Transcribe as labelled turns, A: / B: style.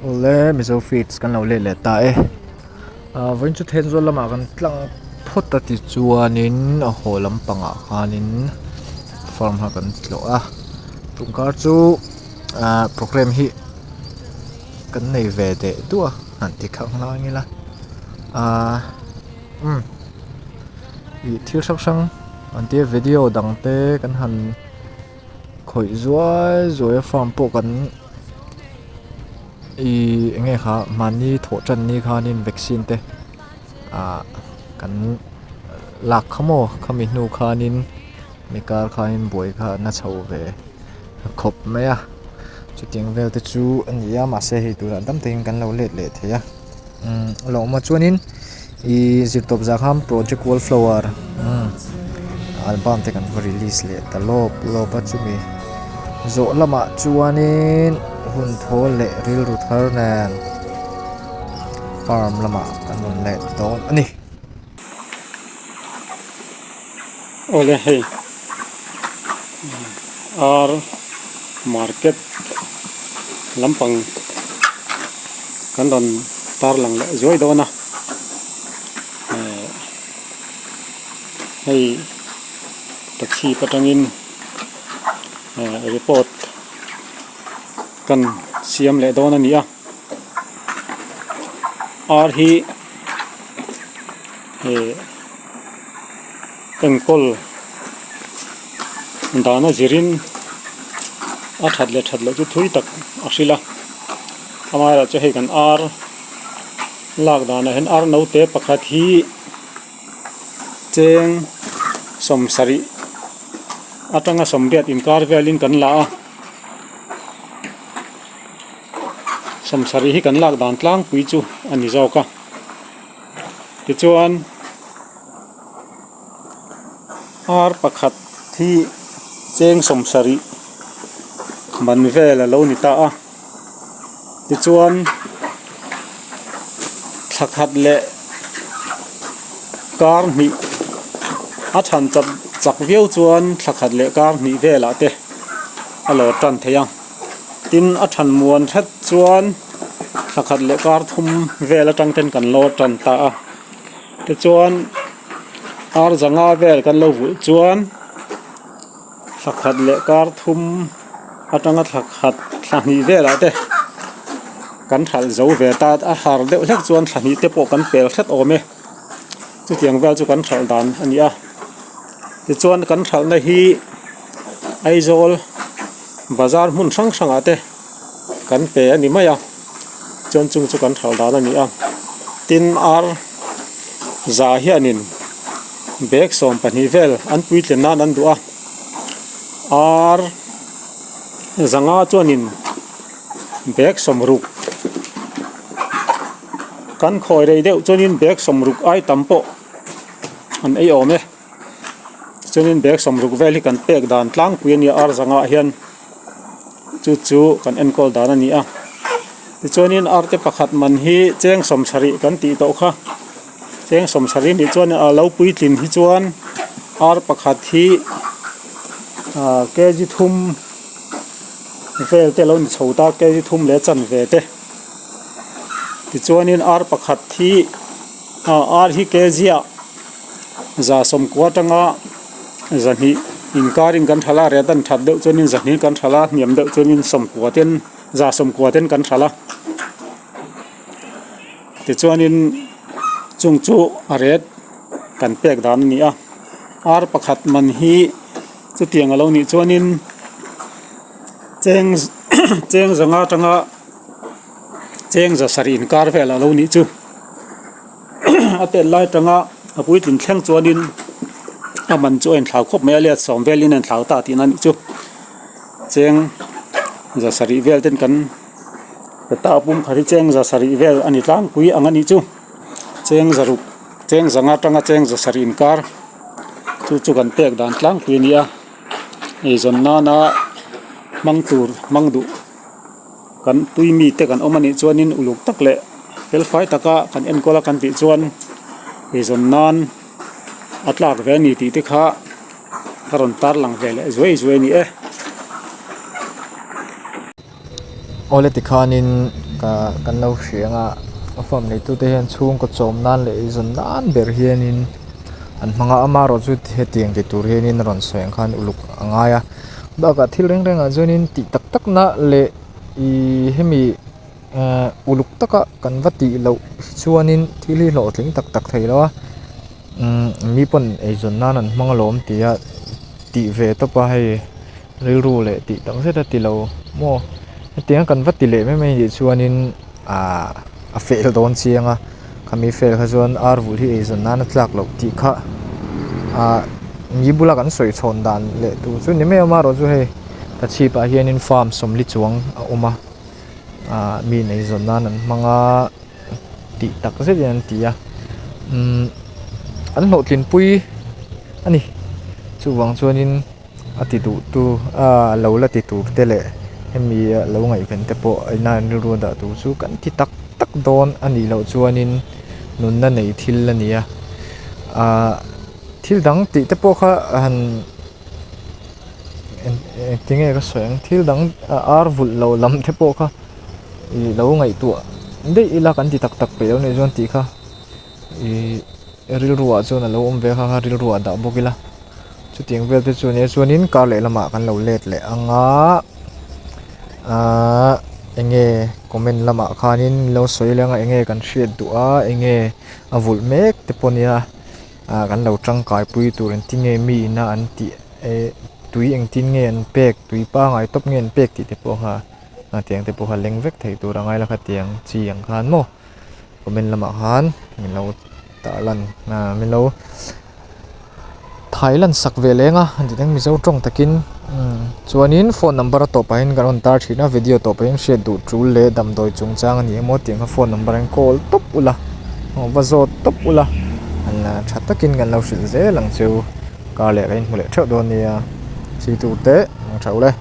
A: Awle Mizo feeds kan lo let leh ta e ah vawiin chu Thenzawl lamah kan tlang phawt a tichuanin a haw lampangah khanin farm kha kan tlawh a tun kar chu ah programme hi kan nei ve deh duah a han ti khang hlâng ila ah umm ih thil hrang hrang an tia video dang te kan han khawih zuai zuai a farm pawh kan ih eng nge kha mahni thawh tan ni khanin vaccine te ah kan lak kha maw khami hnu khanin mi kar khanin buai kha a na chho ve khawp mai a chutiang vel te chu a ni a mahse hei tunah dam takin kan lo let leh thei a umm a lawm a chuanin ihh zirtawp zah khan project wallflower umm album te kan va release leh ta lawp lawp a chumi zawh lamah chuanin hun thawl leh rilru thar nen farm lamah kan rawn let dawn a ni.
B: Awle hei ar market lampang kan rawn tarlang leh zuai dawn a eh hei taxi atangin eh report kan siam leh dawn a ni a ar hi eh. Enkawl dana zirin a that leh that loh chu thui tak a hrilh a amaherawhchu hei kan ar lak danah hian ar naute pakhat hi cheng sawmsarih atanga sawmriat inkar velin kan la a sawmsarih hi kan lak dan tlangpui chu a ni zawk a tichuan. Ar pakhat hi cheng sawmsarih ban vel a lo ni ta a tichuan thla khat leh kar hnih a than chak chak viau chuan thla khat leh kar hnih velah te a lo tan thei a tin a than muan hret chuan thla khat leh kar thum vel atang ten kan lo tan ta a. Tichuan ar zanga vel kan lo vulh chuan thla khat leh kar thum atanga thla khat thla hnih velah te kan hralh zo ve ta a har deuh hlek chuan thla hnih te pawh kan pel hret awm e chutiang vel chu kan hralh dan a ni a tichuan kan hralhna hi Aizawl bazar hmun hrang hrangah te kan pe a ni mai a chuan chung chu kan hralh dan a ni a tin ar za hianin bag 12 vel an puitlin nan an duh a ar zanga chuanin bag 60 kan khawi rei deuh chuanin bag 60 ai tam pawh an ei awm e. Chuanin bag 60 vel hi kan pek dan tlangpui a nia ar zangah hian chu chu kan enkawl dan a ni a tichuanin ar te pakhat man hi cheng 70 kan tih tawh kha cheng 70 nih chuan a lo puitlin hi chuan ar pakhat hi ah kg thum vel te a lo ni chho ta kg thum leh chanve te tichuanin ar pakhat hi ah ar hi kg ah. 190 atanga 200 inkarin kan thala a ret an that deuh chuanin 200 kan thala a hniam deuh chuanin 90 ten 190 ten kan thala tichuanin chung chu a ret kan pek dan a ni a ar pakhat man hi chutiang alo nih chuanin cheng cheng zanga atanga cheng 700 inkar vel alo nih chu. A tel lai atanga a puitling thleng chuanin a man chu a inthlau khawp mai a let sawm velin a inthlau ta tihna a nih chu cheng 700 vel ten kan pe ta a pum khat hi cheng 700 vel a ni tlangpui ang a nih chu cheng zaruk cheng zanga atanga cheng 700 inkar chu chu kan pek dan tlangpui a ni a eizawn nana hmang tur hmang duh. Kan tui mite kan awm a nih chuanin uluk tak leh felfai taka kan enkawl a kan tih chuan eizawn nan a tlak ve a ni tih te kha. Ka rawn tarlang ve leh zuai zuai a ni e.
A: Awle tikhanin ka kan lo hria anga a farm neitute hian chhungkaw chawm nan leh eizawn nan ber hianin an hmang a amaherawh chu hetiang ti tur hianin a rawn sawi ang khan uluk a ngai a bakah thil reng rengah chuanin tih tak tak na leh ihh hemi ehh uluk taka kan va tih loh hi chuanin thil hi hlawhtling tak tak thei lo a umm mi pawn eizawn nan an hmang alawm tia tih ve tawp a hei. Rilru leh tih tak zet a ti lo maw? Hetiang kan va ti leh mai mai nih chuanin aah a fail dawn chiang a, khami fail kha chuan ar vulh hi eizawn nan a tlak loh tih kha aah mi bula kan sawi chhawn dan leh tur chu ni mai awm a erawh chu hei ka chhip ah hianin farm sawmli chuang a awm a aah mi in eizawn nan an hmang a tih tak zetin an ti a umm an hlawhtlinpui a ni chuvang chuanin. A ti duh tu a lo la ti tur te leh hemi a lo ngaihven te pawh a ina an rilru a dah tur chu kan ti tak tak dawn a nih loh chuanin nunna nei thil a ni a ahh thil dang tih te pawh kha han engtinge ka sawi ang thil dang ar vulh lo lam te pawh kha ih lo ngaihtuah daih ila kan ti tak tak peih lo nih chuan tih kha ih rilru ah chuan a lo awm ve kha kha rilru ah dah bawk ila. Chutiang vel te chu nia chuanin kar leh lamah kan lo let leh ang a ahh eng nge comment lamah khanin min lo sawi leh ang a eng nge kan hriat duh a eng nge a vulh mek te pawh nia ah kan lo tangkai pui tur engtin nge mi ina an tih eh tui engtin nge an pek tui pangai tawp nge an pek tih te pawh kha hetiang te pawh kha leng vek thei tur a ngai la khatiang chi ang khan maw. Comment lamah khan min lo tarlan ah min lo thai lan sak ve leng a an ti teng mizo tawng takin umm chuanin phone number a tawpah hian kan rawn tar thin a video tawpah hian hriat duh tul leh damdawi chungchang a ni emaw tiang kha phone number hian call tawp ula aw va zawt tawp ula an la tha takin kan lo hrilh zel ang cheu kar leh ka inhmu leh theuh dawn nia si tur te ang tha ule.